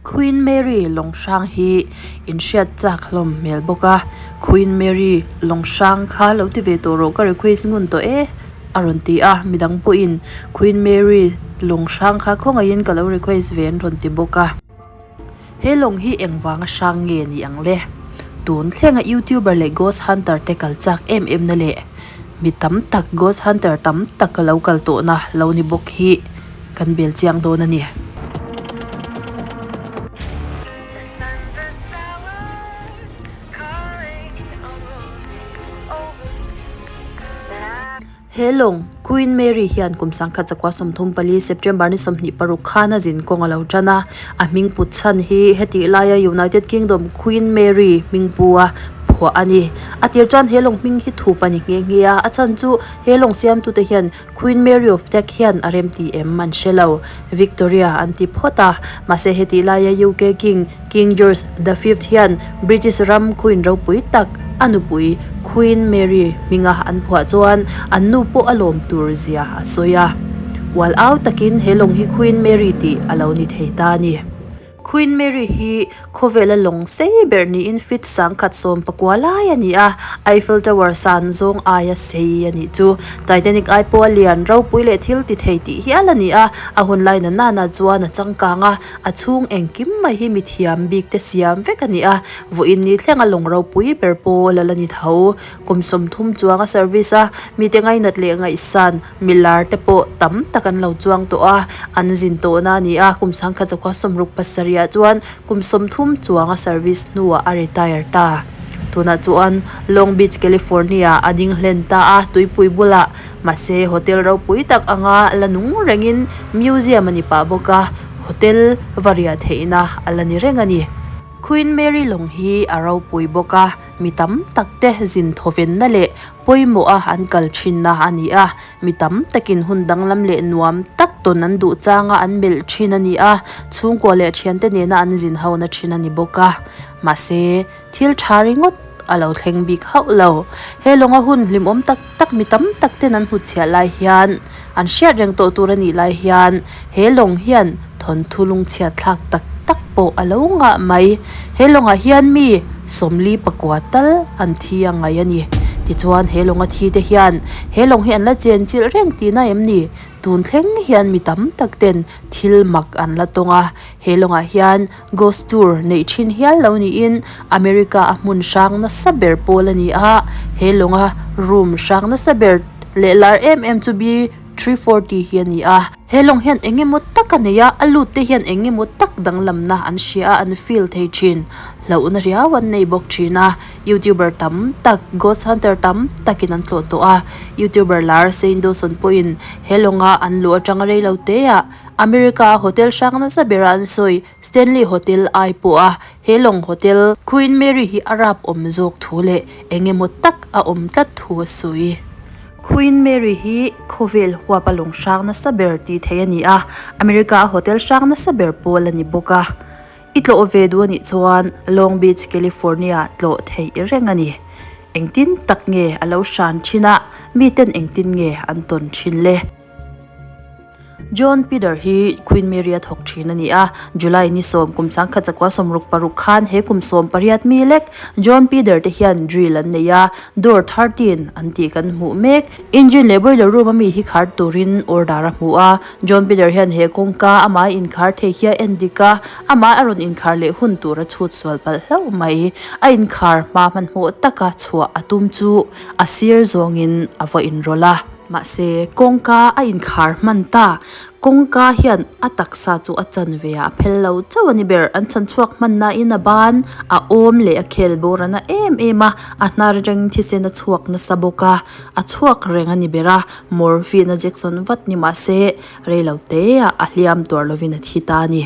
Queen Mary lawng hrang hi in hriat chak hlawm hmel bawk a, Queen Mary lawng hrang kha lo ti ve tawh rawh ka request ngun tawh e a rawn ti a, midang pawhin Queen Mary lawng hrang kha khawngaihin ka lo request ve an rawn ti bawk a. He lawng hi engvanga hrang nge ni ang le? Tun thlenga youtuber leh ghost hunter te kal chak em em na leh mi tam tak ghost hunter tam tak ka lo kal tawhna lo ni bawk hi kan bel chiang dawn a ni. He lawng, Queen Mary hian kum sangkhat chakua 34 September ni 26 khan a zin kawng a lo tan a, a hming put chhan hi hetih laia United Kingdom Queen Mary hming pu a phuah a ni. A tir chuan he lawng hming hi thup a ni nghe nghe a, a chhan chu he lawng siamtute hian Queen Mary of Tech hian a rem ti em an hre lo. Victoria an ti phawt a, mahse hetih laia UK King, King George the Fifth hian British ram Queen ropui tak a nupui Queen Mary hminga an phuah chuan an nu pawh a lawm tur zia a sawi a. Ual au takin he lawng hi Queen Mary tih a lo ni thei ta a ni. Queen Mary hi khawvela lawng sei ber niin feet 119 lai a ni a, Eiffel Tower san zawng aia sei a nih chu. Titanic ai pawha lian ropui leh thil ti thei tih hial a ni a, a hun lai na nana chuan a changkang a, a chhung engkim mai hi mithiam bik te siam vek a ni a, vawiin ni thlenga lawng ropui ber pawl a la ni tho. Kum 30 chuang a service a, mite ngainat leh ngaihsan Milar te pawh tam tak an lo chuang tawh a, an zin tawhna a ni a, kum 1977 ah chuan kum 30 chuang a service hnuah a retire ta. Tunah chuan Long Beach, California a ding hlen ta a, tuipui bulah mahse hotel ropui tak anga la nung rengin museum a ni pah bawk a, hotel va riah theihna a la ni reng a ni. Queen Mary lawng hi a ropui bawk a, mi tam tak te zin thawvenna leh pawimawh a an kal thinna a ni a, mi tam takin hun danglam leh nuam tak tawn an duh changa an melh thin a ni a, chhungkua leh thiante nena an zin hona thin a ni bawk a. Mahse, thil tha ringawt a lo thleng bik hauh lo. He lawnga hun hlimawm tak tak mi tam tak ten an hnutchhiah lai hian, an hriat reng tawh tur a nih lai hian, he lawng hian thawnthu lungchhiat thlak tak tak pawh a lo ngah mai. He lawngah hian mi 44 tal an thi a ngai a ni. Tichuan he lawnga thi te hian he lawng hi an la chen chilh reng tihna em ni? Tun thleng hian mi tam tak ten thil mak an la tawng a. He lawngah hian ghost tour neih thin hial lo niin America a hmun hrang nasa ber pawl a ni a. He lawnga room hrang nasa ber leh lar em em chu B 340 hi a ni a. He lawng hian eng emaw tak a nei a, a lut te hian eng emaw tak danglamna an hria a, an feel thei thin. Hlauhna riau an nei bawk thin a, YouTuber tam tak, ghost hunter tam takin an tlawh tawh a. YouTuber lar Shane Dawson pawhin he lawnga an luh atanga rei lo te ah America a hotel hrang nasa bera an sawi Stanley Hotel ai pawh a he lawng hotel Queen Mary hi a rap awm zawk thu leh eng emaw tak a awm tlat thu a sawi. Queen Mary hi khawvel huap a lawng hrang nasa ber tih theih a ni a, America a hotel hrang nasa ber pawl a ni bawk a. I tlawh ve duh a nih chuan Long Beach, California tlawh theih reng a ni. Engtin tak nge a lo hran thin a, miten engtin nge an tawn thin le? John Peter hi Queen Mary a thawk thin a ni a, July ni 10 kum 1966 khan he kum 18 mi lek John Peter te hian drill an nei a, door 13 an tih kan hmuh mek. Engine leh boiler room a mi hi khar turin order a hmu a, John Peter hian he kawngka amah a inkhar thei hi a en dik a, amah a rawn inkhar leh hun tur a chhut sual palh hlauh mai. A inkhar hma hmanhmawh taka chhuah a tum chu a sir zawngin a va inrawlh a. Mahse, kawngka a inkhar hman ta. Kawngka hian a taksa chu a chan ve a, a phel lo chauh a ni ber. An chhan chhuak hman nain a ban, a awm leh a khel bawr a na em em a, a hnar reng thisen a chhuak nasa bawk a, a chhuak reng a ni ber a, morphine a jection vat ni mahse, rei lo te ah a hliam tuar lovin a thi ta a ni.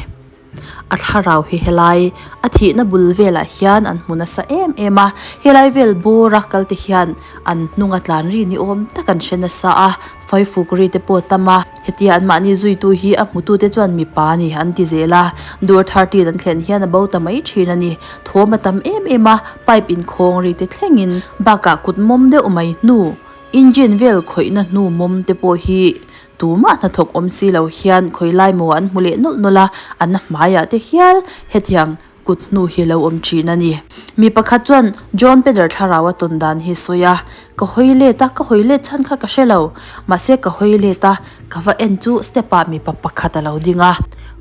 A thlarau hi helai a thihna bul velah hian an hmu nasa em em a, helai vel bawra kal te hian an hnunga tlan ri ni awm tak an hre nasa a, faifuk ri te pawh a tam a, hetia an mahni zuitu hi a hmutu te chuan mipa a ni an ti zel a, door 13 an thlen hian a bo ta mai thin a ni, thawm a tam em em a, pipe inkhawng ri te thlengin bakah kut mawm deuh mai hnu engine vel khawihna hnu mawm te pawh hi. Tumah hnathawk awm si lo hian khawi lai maw an hmu leh nawlh nawlh a, an hmaiah te hial hetiang kut hnu hi lo awm thin a ni. Mi pakhat chuan John Peder thlarau a tawn dan hi sawi a, Ka hawi let a, ka hawi let chhan kha ka hre lo. Mahse ka hawi let a, ka va en chu step ah mipa pakhat a lo ding a.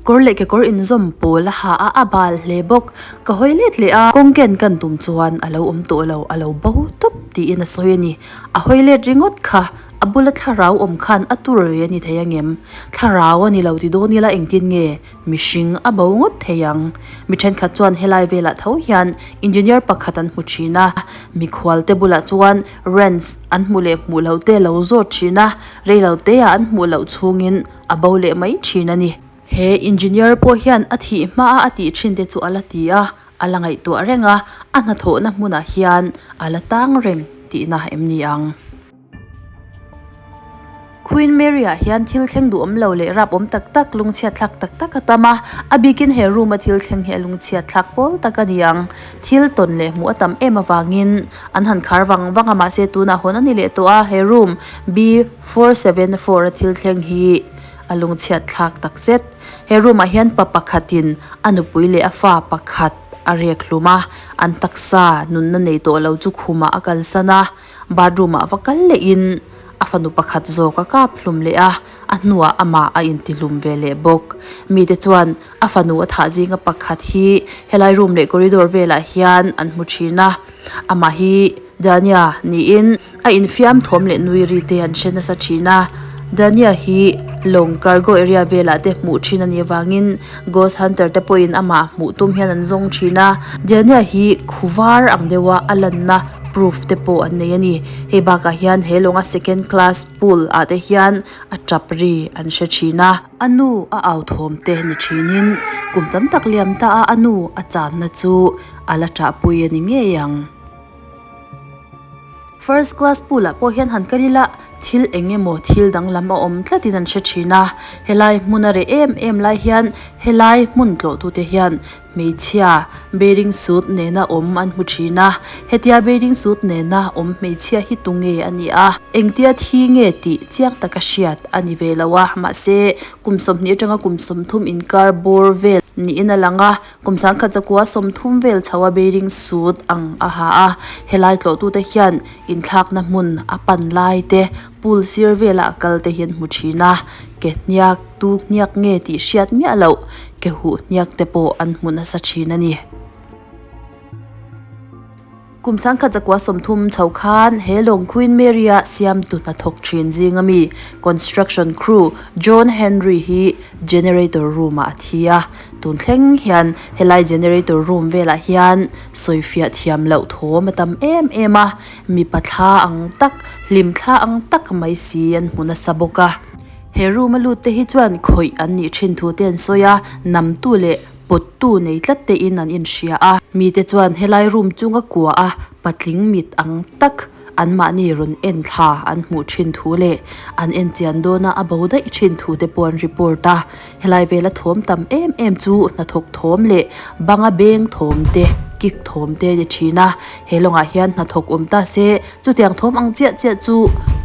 Kawr leh kekawr inzawm pawl a ha a, a bal hle bawk. Ka hawi let leh a, kawng ken kan tum chuan a lo awm tawh lo, a lo bo tawp tiin a sawi a ni. A hawi let ringawt kha a bula thlarau awm khan a tur ve a ni thei angem? Thlarau a ni lo ti dawn ila engtin nge? Mihring a bo ngawt thei ang. Mi thenkhat chuan helai velah tho hian engineer pakhat an hmu thin a, mikhual te bulah chuan rents an hmu leh hmuh loh te lo zawt thin a, reilo te ah an hmuh loh chhungin a bo leh mai thin a ni. He engineer pawh hian a thih hma a a tih thin te chu a la ti a, a la ngaihtuah reng a, a hnathawhna hmunah hian a la tang reng tihna em ni ang? Queen Mary ah hian thil thleng duh awm lo leh rap awm tak tak lungchhiat thlak tak tak a tam a, a bikin he room a thil thleng hi a lungchhiat thlak pawl tak a ni ang. Thil tawn leh hmuh a tam em avangin an han khar vang vang a mahse tunah hawn a ni leh tawh a, he room B 474 a thil thleng hi a lungchhiat thlak tak zet. He room ah hian pa pakhatin a nupui leh a fa pakhat a rek hlum a, an taksa nunna nei tawh lo chu khumah a kalsan a. Bathroom ah va kal leh in a fanu pakhat zawk a kap hlum leh a, a hnuah amah a intihlum ve leh bawk. Mite chuan a fanu a thah zinga pakhat hi helai room leh corridor velah hian an hmu thin a, amah hi Dania niin a infiam thawm leh nui ri te an hre nasa thin a. Dania hi lawng cargo area velah te hmuh thin a nih avangin ghost hunter te pawhin amah hmuh tum hian an zawng thin a. Dania hi khuvar ang deuha a lanna proof te pawh an nei a ni. Hei bakah hian he lawnga second class pool ah te hian a tap ri an hre thin a. A nu a au thawm te ni thinin kum tam tak liam ta a a nu a channa chu a la ṭahpui a ni ngei ang. First class pool ah pawh hian han kal ila thil eng emaw thil danglam a awm tlatin an hre thin a. Helai hmun a reh em em lai hian helai hmun tlawhtute hian Hmeichhia bathing suit nena awm an hmu thin a, hetia bathing suit nena awm hmeichhia hi tu nge a nih a, engtia thi nge tih chiang taka hriat a ni ve lo a, mahse kum 20 atanga kum 30 inkar bawr vel niin a lang a, kum sangkhat zakua 30 vel chho a bathing suit ang a ha a, helai tlawhtute hian inthlakna hmun a pan lai te pool sir velah a kal te hi an hmu thin a, ke hniak tu hniak nge tih hriat miah loh ke huh hniak te pawh an hmu nasa thin a ni. Kum sangkhat zakua 30 chho khan he lawng Queen Mary a siamtu hnathawk thin zing ami construction crew John Henry hi generator room ah a thi a, tun thleng hian helai generator room velah hian sawifiah thiam loh thawm a tam em em a, mipa thla ang tak hlim thla ang tak mai si an hmu nasa bawk a. He room a lut te hi chuan khawih an nih thin thu te an sawi a, namtu leh pawttu nei tlat te in an inhria a. Mite chuan helai room chunga kua a patling mit ang tak anmahni rawn en thla an hmuh thin thu leh an en chian dawna a bo daih thin thu te pawh an report a. Helai vela thawm tam em em chu hnathawk thawm leh banga beng thawm te, kick thawm te a ni thin a. He lawngah hian hnathawk awm ta se Chutiang thawm ang chiah chiah chu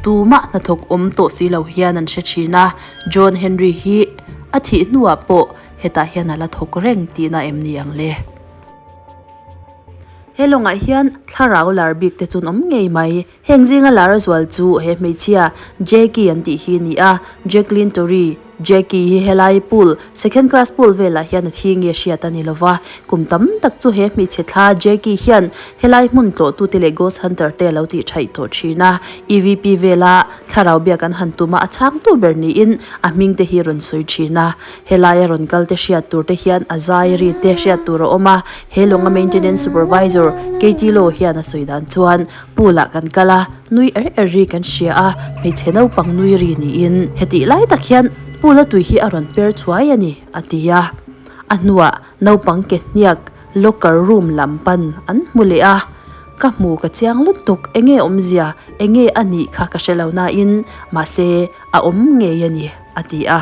tumah hnathawk awm tawh si lo hian an hre thin a, John Henry hi a thih hnuah pawh hetah hian a la thawk reng tihna em ni ang le? He lawngah hian thlarau lar bik te chu an awm ngei mai. Heng zinga lar a zual chu he hmeichhia Jackie an tih hi a ni a, Jacqueline Torrey. Jackie hi helai pool, second class pool velah hian a thi nge hriat a ni lova, kum tam tak chu he hmeichhe thla Jackie hian helai hmun tlawhtute leh ghost hunter te a lo tih thaih tawh thin a, EVP vela thlarau biak an han tum a, a chhangtu ber niin a hming te hi rawn sawi thin a, helaia rawn kal te hriat tur te hian a zai ri te hriat tur a awm a, he lawnga maintenance supervisor Katie Law hian a sawi dan chuan pool ah kan kal a, Nui er er ri kan hria a, hmeichhe naupang nui ri niin hetih lai tak hian pool a tui hi a rawn per thuai a ni, a ti a. A hnuah naupang ke hniak locker room lam pan an hmu leh a, Ka hmu ka chiang lutuk, enge awmzia, enge a nih kha ka hre lo nain, mahse a awm ngei a ni, a ti a.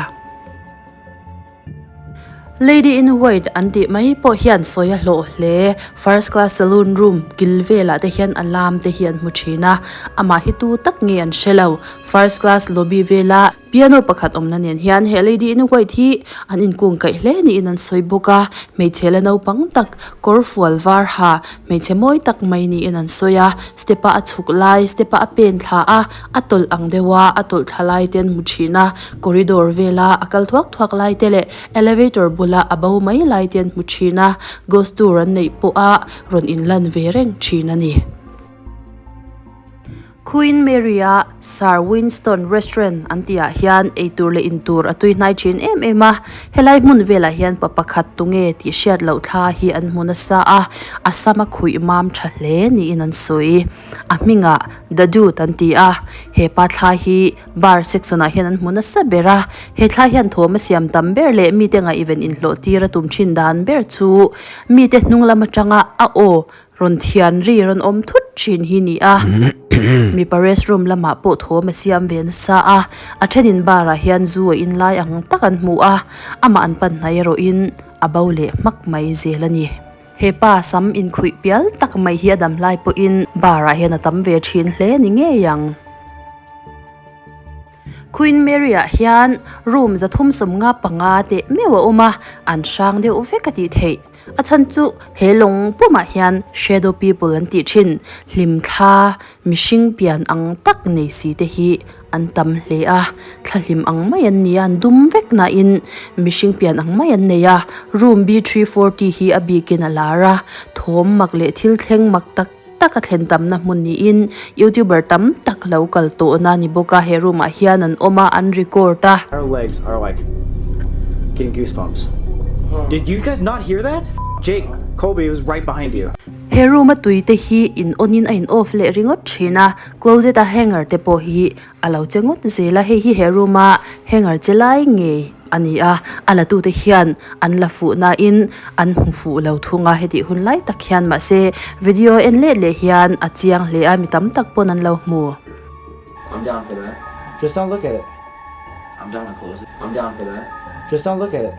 Lady in White an tih mai pawh hian sawi a hlawh hle. First class saloon room kil velah te hian a lam te hi an hmu thin a, amah hi tu tak nge an hre lo. First class lobby vela Piano pakhat awmna nen hian he lady in white hi an inkung kaih hle niin an sawi bawk a, hmeichhe la naupang tak kawr fual var ha hmeichhe mawi tak mai niin an sawi a, step a a chhuk lai step a a pen thla a a tawlh ang deuh a a tawlh thla lai te an hmu thin a, corridor vela a kal thuak thuak lai te leh elevator bula a bo mai lai te an hmu thin a, ghost tour an neih pawh a rawn inlan ve reng thin a ni. Queen Mary-a Sir Winston Restaurant an tihah hian eitur leh intur a tui hnai thin em em a, helai hmun velah hian pa pakhat tunge tih hriat loh thla hi an hmu nasa a, a sam a khuih mam tha hle niin an sawi. A hmingah The Dude an ti a, he pa thla hi bar section ah hian an hmu nasa ber a, he thla hian thawm a siam tam ber leh mite ngaihven inhlawh tir a tum thin dan ber chu mite hnung lam atanga a aw Rawn thian ri rawn awm thut thin hi ni a, mipa rest room lamah pawh thawm a siam ve nasa a, a thenin bar ah hian zu a in lai ang tak an hmu a, amah an pan hnai erawhin a bo leh hmak mai zel a ni. He pa sam inkhuih pial tak mai hi a dam lai pawhin bar ah hian a tam ve thin hle ni ngei ang. Queen Mary ah hian room 375 teh meuh a awm a, an hrang deuh vek a tih theih. A chhan chu he lawng pumah hian shadow people an tih thin, hlimthla, mihring pian ang tak nei si te hi an tam hle a, thla hlim ang mai an ni a, an dum vek nain mihring pian ang mai an nei a, room B 340 hi a bikin a lar a, thawm mak leh thil thleng mak tak tak a thlen tamna hmun niin youtuber tam tak lo kal tawhna a ni bawk a, he room ah hian an awm a, an record a. Our legs are like getting goosebumps. Did you guys not hear that? Jake, Colby was right behind you. He room a tui te hi in on in a in off leh ringawt thin a, closet a hanger te pawh hi A lo che ngawt zel a, hei hi he room a hanger che lai ngei a ni a, a la tute hian an la fuh nain an hmu fuh lo thung a, hetih hun lai tak hian mahse video en leh leh hian a chiang hle a, mi tam tak pawn an lo hmu. I'm down for that. Just don't look at it. I'm down to close it. I'm down for that. Just don't look at it.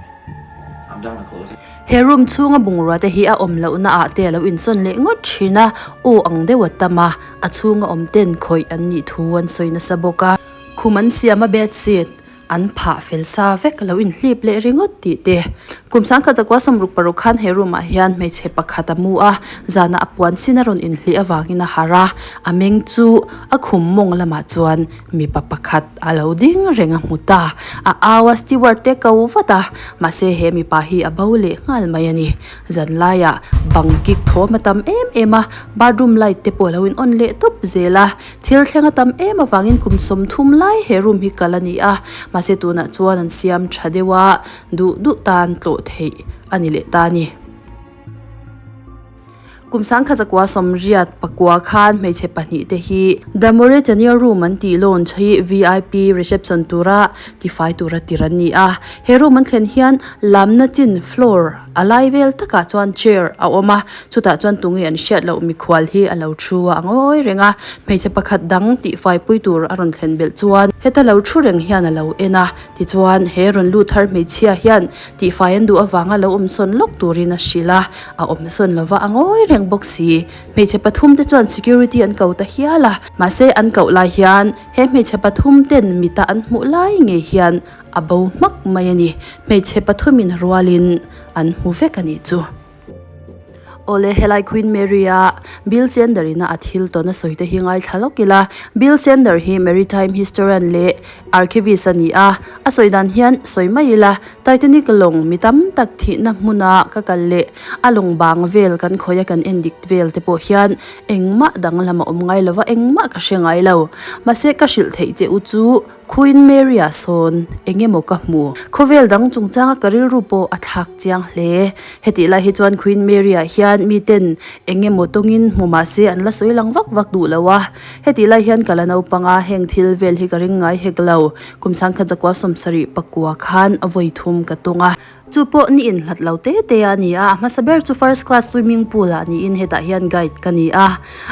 I'm down to close it. He room chhunga bungrua te hi a awm lohna ah te a lo insawn leh ngawt thin a, aw ang deuh a tam a, a chhunga awm ten khawih an nih thu an sawi nasa bawk a. Khum an siam a bedsheet an phah fel sa vek a lo inhlip leh ringawt tih te. Kum sangkhat zakua 66 khan he room ah hian hmeichhe pakhat a mu a, zanah a puan sin a rawn inhlih avangin a harh a, a meng chu a khum mawng lamah chuan Mipa pakhat a lo ding reng a hmu ta. A au a steward te ko vat a, mahse he mipa hi a bo leh nghal mai a ni. Zanlaiah bang kik thawm a tam em em a, bathroom light te pawh a lo in on leh tawp zel a. Thil thleng a tam em avangin kum 30 lai he room hi kal a ni a, mahse tunah chuan an siam tha deuh a, duh duh tan tlawh theih a ni leh ta a ni. Kum 1989 khan hmeichhe pahnih te hi The Mauritania Room an tih launch hi vip reception tura tifai tura tir an ni a. He room an thlen hian lamna chin floor a lai vel takah chuan chair a awm a, chutah chuan tunge an hriat loh mikhual hi a lo thu a, a ngawi reng a. Hmeichhe pakhat dang tihfai pui tur a rawn thlen belh chuan heta lo thu reng hian a lo en a, tichuan he rawn lut thar hmeichhia hian tihfai an duh avanga lo awmsawn lawk turin a hrilh a. A awm sawn lova a ngawi reng bawk si. Hmeichhe pathum te chuan security an ko ta hial a. Mahse an koh lai hian he hmeichhe pathum ten mita an hmuh lai ngei hian a bo hmak mai a ni. Hmeichhe pathumin rualin an hmu vek a nih chu. Awle helai Queen Mary a Bill Sender ina a thil tawn a sawi te hi ngaithla lawk ila. Bill Sender hi maritime historian leh Archivist a ni a, a sawi dan hian sawi mai ila, Titanic lawng mi tam tak thihna hmuna ka kal leh a lawng bang vel kan khawih a kan en dik vel te pawh hian engmah danglam a awm ngai lova engmah ka hre ngai lo. Mahse ka hrilh theih che u chu Queen Mary ah sawn eng emaw ka hmu. Khawvel dang chungchanga ka rilru pawh a thlak chiang hle. Hetih lai hi chuan Queen Mary ah hian miten eng emaw tawngin hmu mahse an la sawi lang vak vak duh lo a. Hetih lai hian ka la naupang a, heng thil vel hi ka ring ngai hek lo. Kum 1979 khan vawi thum ka tawng a. Chu pawh ni inhlat lo te te a ni a, a hmasa ber chu first class swimming pool ah niin hetah hian guide ka ni a.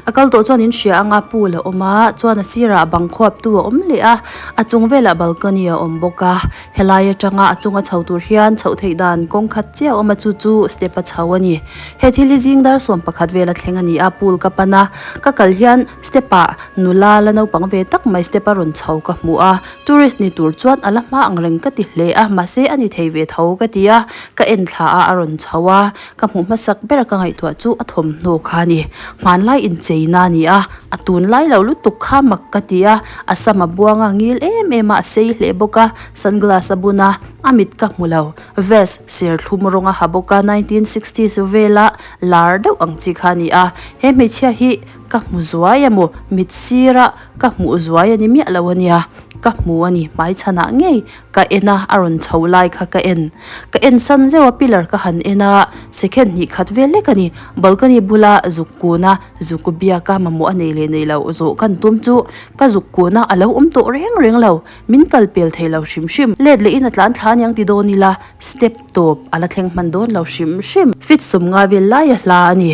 A kal tawh chuan in hria anga pool a awm a, chuan a sirah bang khuap tu a awm leh a, a chung velah balcony a awm bawk a. Helai atanga a chunga chho tur hian chhoh theih dan kawng khat chiah a awm a, chu chu step a chho a ni. He thil hi zing dar sawm pakhat vel a thleng a ni a, pool ka pan a, ka kal hian step ah nula la naupang ve tak mai step a rawn chho ka hmu a, tourist ni tur chuan a la hma ang reng ka ti hle a, mahse a ni thei ve tho ka ti a, ka en thla a a rawn chho a, ka hmuh hmasak ber a ka ngaihtuah chu a thawmhnaw kha a ni. Hmanlai incheina a ni a, a tunlai lo lutuk kha mak ka ti a, a sam a buang a ngil em em a, a sei hle bawk a, sunglass a bun a, a mit ka hmu lo. Vest serthlum rawng a ha bawk a, 1960s vela lar deuh ang chi kha a ni a, he hmeichhia hi ka hmu zuai emaw mit sira ka hmuh zuai a ni miah lo a nia, ka hmu a ni hmaichhanah ngei ka en a, a rawn chho lai kha ka en. Ka en san zeuh a pillar ka han en a, second hnih khat vel lek a ni, balcony bula zuk kun a, zuk biak a mamawh a nei leh nei loh zawh kan tum chu ka zuk kun a, a lo awm tawh reng reng lo, min kal pel thei lo hrim hrim. Let leh in a tlan thla aniang ti dawn ila, step tawp a la thleng hman dawn lo hrim hrim. Feet sawmnga vel laia hla a ni.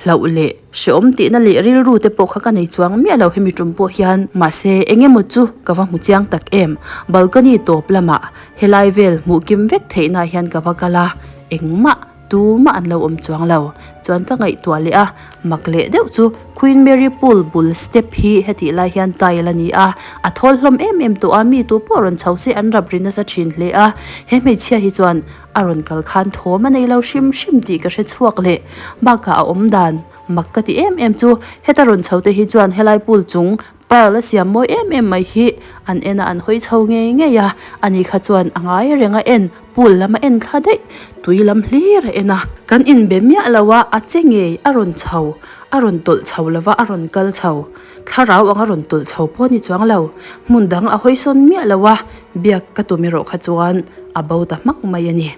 Hlauh leh hrehawm tihna leh rilru te pawh kha ka nei chuang miah lo hemi tum pawh hian. Mahse, eng emaw chu ka va hmu chiang tak em? Balcony tawp lamah helai vel hmuh kim vek theihna hian ka va kal a, engmah tumah an lo awm chuang lo. Chuan ka ngaihtuah leh a, mak leh deuh chu Queen Mary Pool bul step hi hetih lai hian tile a ni a, a thawl hlawm em em tawh a, mi tu pawh rawn chho se an rap ri nasa thin hle a, he hmeichhia hi chuan A rawn kal khan thawm a nei lo hrim hrim tih ka hre chhuak leh. Bakah a awm dan mak ka ti em em chu heta rawn chho te hi chuan helai pool chung pearl a siam mawi em em mai hi an en a an hawi chho ngei ngei a, ani kha chuan a ngai reng a en pool lam a en thla daih tui lam hlir a en a. Kan inbe miah lo a, a che ngei a rawn chho a rawn tawlh chho lova a rawn kal chho. Thlarau anga rawn tawlh chho pawh a ni chuang lo, hmun dang a hawi sawn miah lo a, biak ka tum erawh kha chuan a bo ta hmak mai a ni.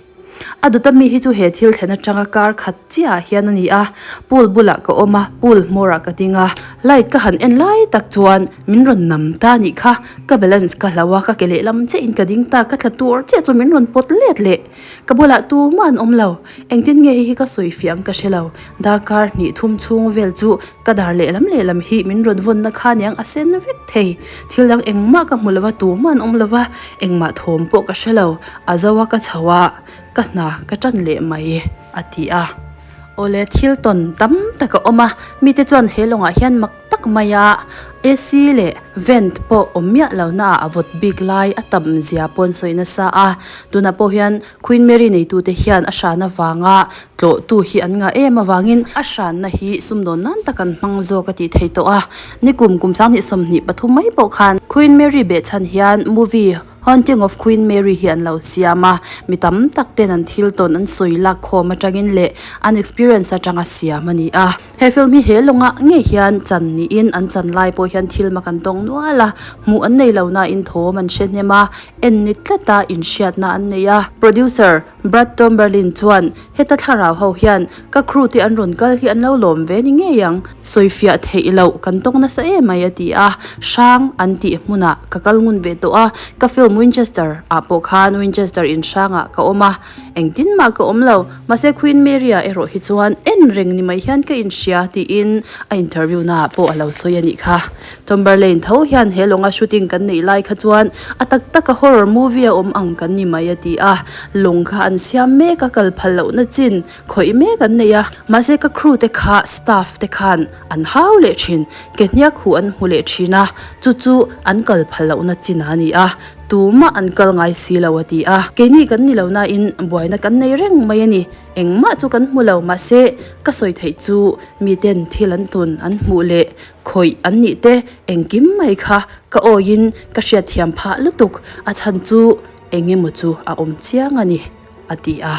A dawta mi hi chu he thil thlen atanga kar khat chiah ah hian a ni a, pool bulah ka awm a, pool hmawrah ka ding a, light ka han en lai tak chuan min rawn nam ta a nih kha, ka balance ka hlau a, ka ke lehlam chiah in ka ding ta, ka tla tur chiah chu min rawn pawt let leh. Ka bulah tumah an awm lo, engtin nge hei hi ka sawi fiah ang ka hre lo, darkar hnih thum chhung vel chu ka dar lehlam lehlam hi min rawn vawnna kha aniang a sen vek thei, thil dang engmah ka hmu lo va, tumah an awm lo va, engmah thawm pawh ka hre lo, a zo a ka chho a, ka hna ka tan leh mai a ti a. Awle thil tawn tam tak a awm a, mite chuan he lawngah hian mak tak mai a, AC leh vent pawh awm miah lo na ah a vawt bik lai a tam zia pawh an sawi nasa a, tunah pawh hian Queen Mary neitute hian a hran avanga tlawhtu hi an ngah em avangin a hranna hi sumdawn nan tak an hmang zawk a tih theih tawh a, nikum kum 20 23 mai pawh khan Queen Mary behchhan hian movie Haunting of Queen Mary hi an lo siam a, mi tam tak ten an thil tawn an sawi lak khawm atangin leh an experience atanga siam a ni a. He film hi he lawngah ngei hian chan niin an chan lai pawh hian thil mak an tawng nual a, hmuh an nei lo nain thawm an hre hnem a, en ni tlata inhriatna an nei a. Producer Brad Tomberlin chuan heta thlarau ho hian ka crew te an rawn kal hi an lo lawm ve ni ngei ang, sawifiah theih loh kan tawng nasa em mai a ti a, hrang an tih hmunah ka kal ngun ve tawh a, ka film Winchester ah pawh khan Winchester in hrangah ka awm a, Engtin mah ka awm lo, mahse Queen Mary-ah erawh hi chuan en reng ni mai hian ka inhria tiin a interview naah pawh a lo sawi a nih kha. Tomberlane tho hian he lawnga shooting kan neih lai kha chuan a tak taka horror movie a awm ang kan ni mai a ti a, lawng kha an siam mek a, kal phal lohna chin khawih mek an nei a, mahse ka crew te kha staff te khan an hau leh thin, ke hniak huh an hmu leh thin a, chu chu an kal phal lohna chin a ni a. Tumah an kal ngai si lo a ti a. Keini kan ni lo nain buaina kan nei reng mai a ni. Engmah chu kan hmu lo mahse ka sawi theih chu miten thil an tun an hmuh leh khawih an nih te engkim mai kha ka awiin ka hriatthiam phah lutuk a chhan chu eng emaw chu a awm chiang a ni a ti a.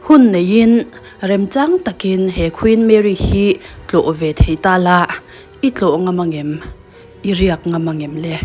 Hun neiin remchang takin he Queen Mary hi tlawh ve thei ta la i tlawh ngam angem? I riak ngam angem le?